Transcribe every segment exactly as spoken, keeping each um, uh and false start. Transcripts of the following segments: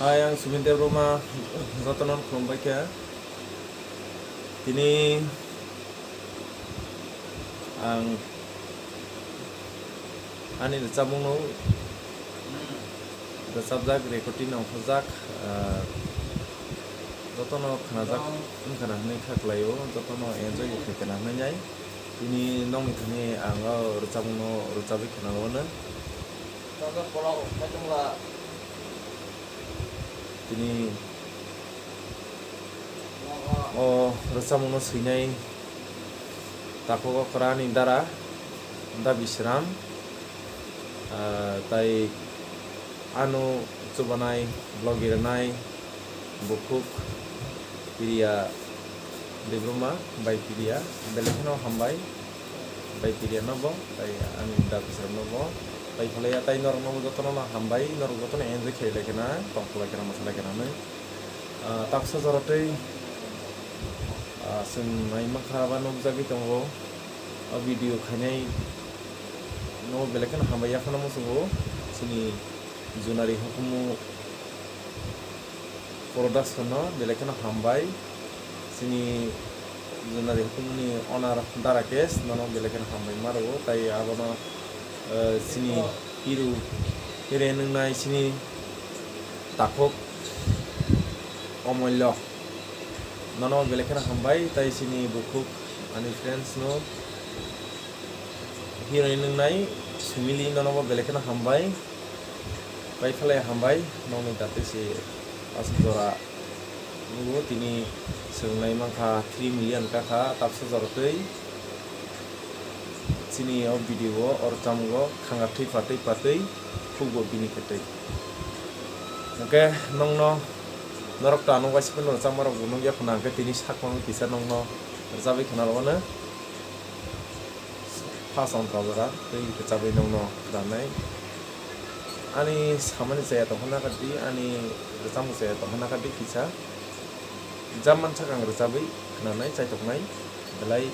Hai, ang Sumin Debbarma, jotono khulumbai kha. Tini ang ani rwchapmungno rwchapjak, recording ongkhorjak, ah, jotono khnajak wngkha na hwnwi kha kwlaio, jotono enjoy bo khaikha na hwnwi nai. Tini nokni thani ang o rwchapmungno rwchapwi khwnarwno. Tini o rwchapmungno swinai takhuk okra ni dara Da Bisram, ah, tai ano chubanai, vlog rinai, bukhuk Priya Debbarma bai Priya, belai kheno hambai bai Priya no bo, tai ani Da Bisram no bo, tai khalaiya tai norok no bo jotono no hambai, norok jotono enjoy khailai khena, tongkholai khena, mwsalai khena hwnwi. Ah, taksa jora twi, ah, chwng nai mankha ba nukjagwi tongo. O video khainai no belai kheno hambai yaphano muchungo. Chini Junari Hukumu Production no belai kheno hambai. Chini Junari Hukumuni owner Dara Kesh nono belai kheno hambai ma rwo. Tai abono, eh, chini hiru, hire nungnai chini takhuk Omolyo. Nono belai kheno hambai, tai chini bukhuk ani friends no hero ni nungnai Sumili nono bo belai kheno hambai. Pai phalai hambai, nokni dati se aswk jora nugo tini swrwngnai mankha three million kakha taksa jora twi. Chini o video o oro chamungo khanga thwi patwi patwi khukbo bini kwtwi. Hwnkhe nokno norok to ano waisa phano rwchapmarok bo nukya khwna, hwnkhe tini sakmano kisa nokno rwchapwi khwna rwmano. First on kajora tei rwchapwi nokno khwnanai. Ani samani chaya tongkha naka di, ani rwchapmung chaya tongkha naka di kisa. Jam mansak ang rwchapwi khwnanai, chaitoknai belai.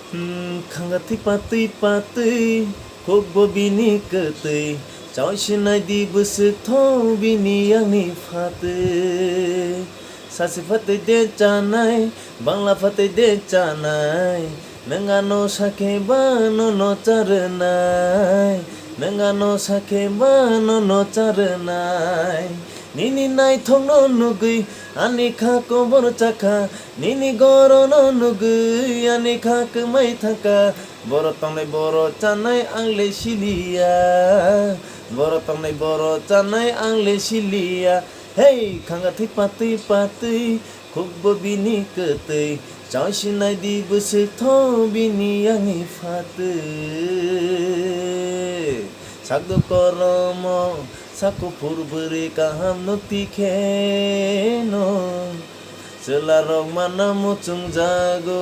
Hmm, khanga thwi patwi patwi, khukbo bini kwtwi, choi sinai di bwswk tho bini yangni phatwi. Sasi phatwi de chanai, bangla phatwi de chanai, nwng ano sakhe ba nono charwnai, nwng ano sakhe ba nono charwnai. Nini naithokno nugwi ani kha kobor chakha, nini gorono nugwi ani kha kwmai thangkha. Borok tongnai borok chanai ang le siliya, borok tongnai borok chanai ang le siliya. Hey, khanga thwi patwi patwi, khukbo bini kwtwi, choi sinai di bwswk tho bini yangni phatwi. Sakdo koromo, sakkuphur bwrwi kaham nukti kheno. Chwlarok mana muchungjago,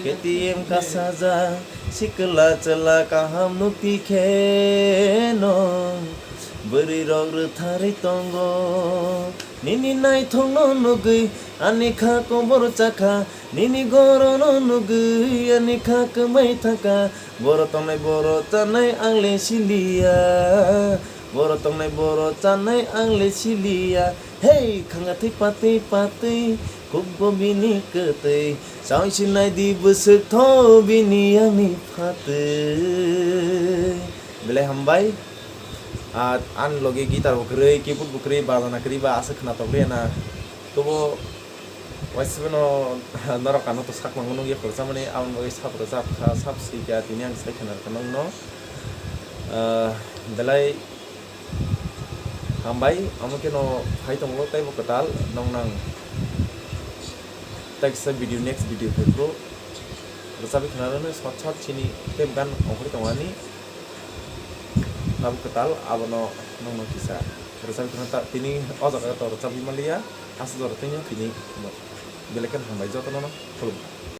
K T M kasajak, sikla chwla kaham nukti kheno. Bwrwirok rwtharwi tongo, nini naithokno nugwi, ani kha kobor chakha, nini gorono nugwi, ani kha kwmai thangkha. Borok tongnai borok chanai ang le siliya, borok tongnai borok chanai ang le siliya. Hey, khanga thwi patwi patwi, khukbo bini kwtwi, choi sinai di bwswk tho bini yangni phatwi. Belai hambai. Ah, ani logi guitar bo kwrwi, keyboard bo kwrwi, bajana kwrwi ba aswk khwnatok le na. Tobo waisa phano norok ano to sak mango nukya khoroksa mani, aboni bagwi sap rwchap kha, sap swi kha, tini ang sai khwna rwkha nokno. Ah, belai hambai, amo kheno phai tongo teibo kwtal nong nang. Tei kisa video, next video phai phuru rwchapwi khwna rwno short short chini tei gan ongkhorwi tongo ani. Abo kwtal, abono nongno kisa rwchapwi khwna ta-, tini o jaga to rwchapwi manliya, aswk jora tini tini belai kheno hambai jotono no khulumkha.